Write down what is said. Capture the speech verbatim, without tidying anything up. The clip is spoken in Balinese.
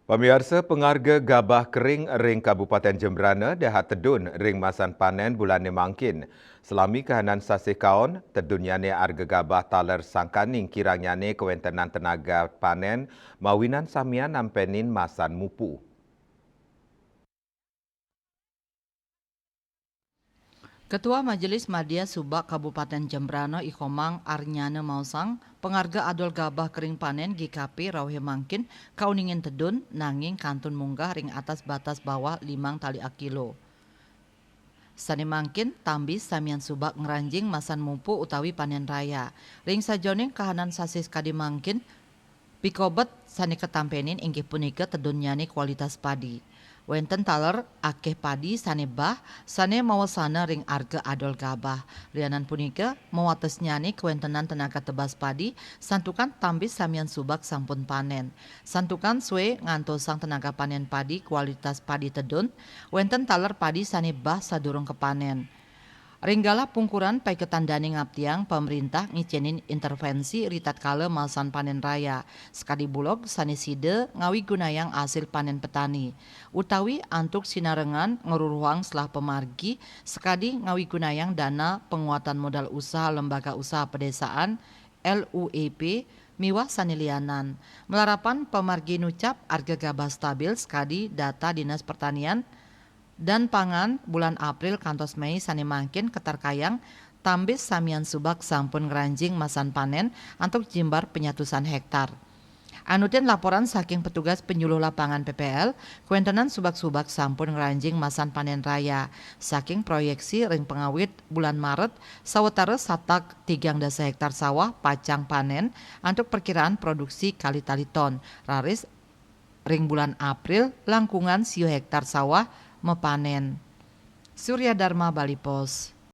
Pamiarsa, pangarga gabah kering ring Kabupaten Jembrana dahat tedun ring masan panen bulane mangkin. Salami kahanan sasih kaon, tedunnyane arga gabah taler sangkaning kirangnyane kawentenan tenaga panen mawinan samian nampenin masan mupu. Ketua Majelis Madya Subak Kabupaten Jembrana I Komang Arnyana maosang, pangarga adol gabah kering panen G K P rauhe mangkin kauningin tedun nanging kantun munggah ring atas batas bawah limang tali akilo. Sane mangkin tambis samian subak ngranjing masan mupu utawi panen raya. Ring sajeroning kahanan sasih kadi mangkin, pikobet sane katampenin inggih punika tedunnyane kualitas padi. Wenten taler akeh padi sane bah, sane mawesana ring arga adol gabah. Lianan punika, mawatesnyane kawentenan tenaga tebas padi, santukan tambis samian subak sampun panen. Santukan sue ngantosang tenaga panen padi kualitas padi tedun, wenten taler padi sane bah sadurung kapanen. Ring galah pungkuran paiketan dane ngaptiang pamrintah ngicenin intervensi ritatkala masan panen raya, sakadi bulog sane sida ngawigunayang asil panen petani, utawi antuk sinarengan ngruruhang selah pamargi sakadi ngawigunayang dana penguatan modal usaha Lembaga Usaha Pedesaan, L U E P, miwah sane lianan. Malarapan pamargi nucap arga gabah stabil sakadi data Dinas Pertanian dan Pangan bulan April kantos Mei sane mangkin katarkayang tambis samian subak sampun ngranjing masan panen antuk jimbar penyatusan hektar. Anutin laporan saking petugas penyuluh lapangan P P L, kawentenan subak-subak sampun ngranjing masan panen raya. Saking proyeksi ring pangawit bulan Maret, sawatara satak tigang dasa hektar sawah pacang panen antuk perkiraan produksi kalih tali ton, raris ring bulan April langkungan siu hektar sawah mapanen. Surya Dharma, Bali Post.